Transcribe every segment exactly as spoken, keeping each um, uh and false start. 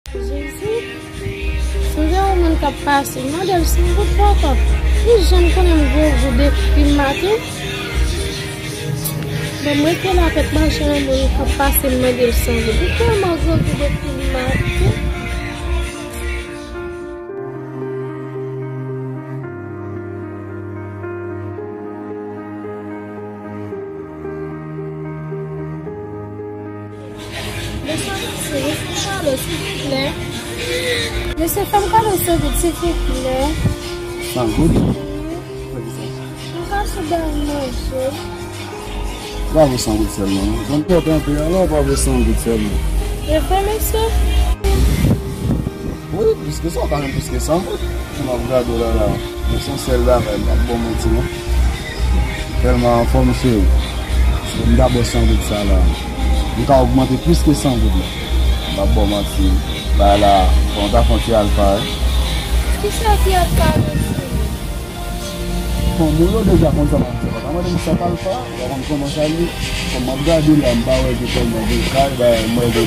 Jezi, si m te wè yon moun k ap pase, m mande l san goud poko. Li janm konnen m gwo gou depi maten. Bon, m rete la tèt mache yon moun k ap pase, m mande l san goud. Li tèlman gwo gou depi maten. Mesye, mesye, fè m kado, silvouplè. Mesye, fè m kado, silvouplè. San goud? Wi. Pou kisa? M ka sou bay manje. Pa vo san goud sèlman, non. Zòn pòtan an peye la, pa vo san goud sèlman. E vre, mesye? Wi, plis ke sa, w ka jwenn plis ke san goud. Jan m ap gade w la, la. Lesansyèl la, men, m p ap ba w manti, non. Tèlman anfòm, cheri. Si m ta ba w san goud sa la, m ka ogmante plis ke san goud la. M p ap ba w manti. Bagay la, fò w ta fè yon ti alfa, wi. Kisa ki alfa, mesye? Bon, moun yo deja konn sa m ap di. Pa mande m sa k alfa, yo konn kòman sa ye. Kòm m ap gade la, m pa wè ke tèlman de kay, bagay, mwen de.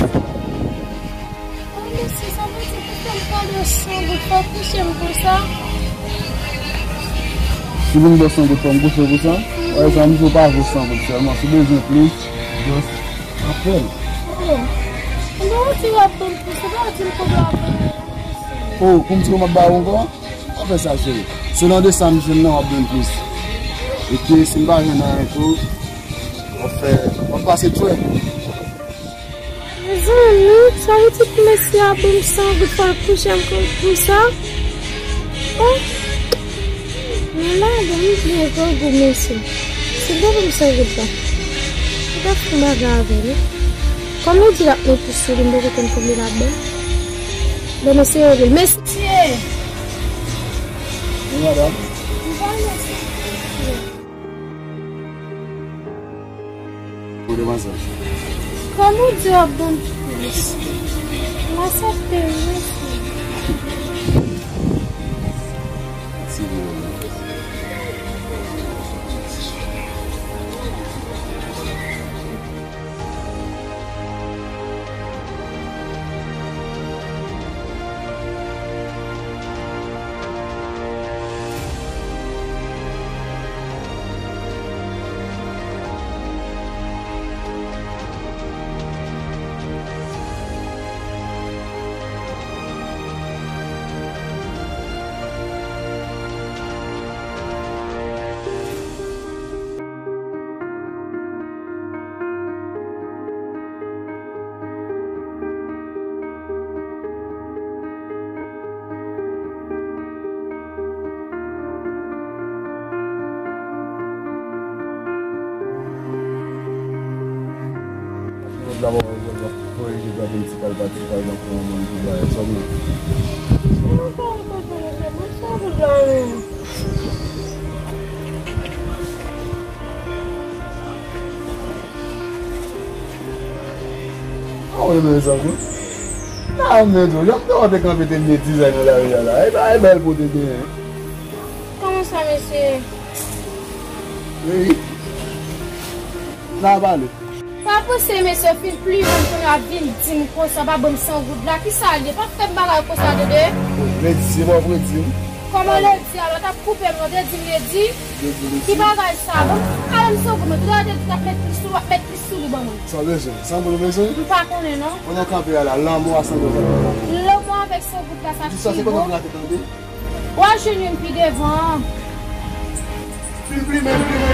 Oh, mesye, sa vle di pou fè m kado san goud, fò w kouche m konsa? Si vin bò san goud, fò m kouche w konsa? Wè, sa, misye pa vo san goud sèlman. Si w bezwen plis, just apèl. Oh. Mwen di w ap ban m plis, ou pa di m konbyen w ap ban m. Oh, pou m di w m ap ba w ankò? Pa fè sa, cheri. Selon de sa m jwenn nan, w ap jwenn plis. Epi, si m pa jwenn anyen tou, w ap fè, w ap pase twè. Mezanmi, sa vle di pou mesye a ban m san goud, fò l kouche m kon, konsa? Oh. Men la, bon, m byen grangou, mesye. Se bon pou m san goud la. Ou pa fè bagay avè l, wi. Kòm li di l ap met plis sou li, m poko konn kòman l ap ban m. Bon, mesye, rele l. Mesye! Wi, madanm. M pa mesye. Wi, demwazèl. Kòm ou di w ap ban m plis, m aksepte wi, mesye. Mèsi, Véronique. Lòt la, w ap korije gade m ti kal pa ti kal nan fon moun ki bay sòm nan. Awe, mezanmi. Nan men tou, jan m te wè w te kanpe te mete dizay nan lari a la. E pa e bèl po te genyen. Kòman sa, mesye? Wi. Nan pale. Pa panse mesye fin plimen m kounye a vin di m konsa, pa ban m san goud la. Kisa l ye? Pa fè m bagay konsa, tande. Ledi, se pa w vre di m. Kòman ledi? Alò, t ap koupe m, non, te di m ledi. Ledi, ledi. Ki bagay sa? Bon, ale m san goud, mwen. Tout a te di t ap met plis sou, w ap met plis sou li ban mwen. Sa w bezwen? San goud ou bezwen? M pa konnen, non. Kounye a kanpe a la, lanmou a san goud. Lanmou avèk san goud la, sa pi bon. Di sa, se kote w rate, tande? W a jwenn youn pi devan an. Fin plimen, plimen,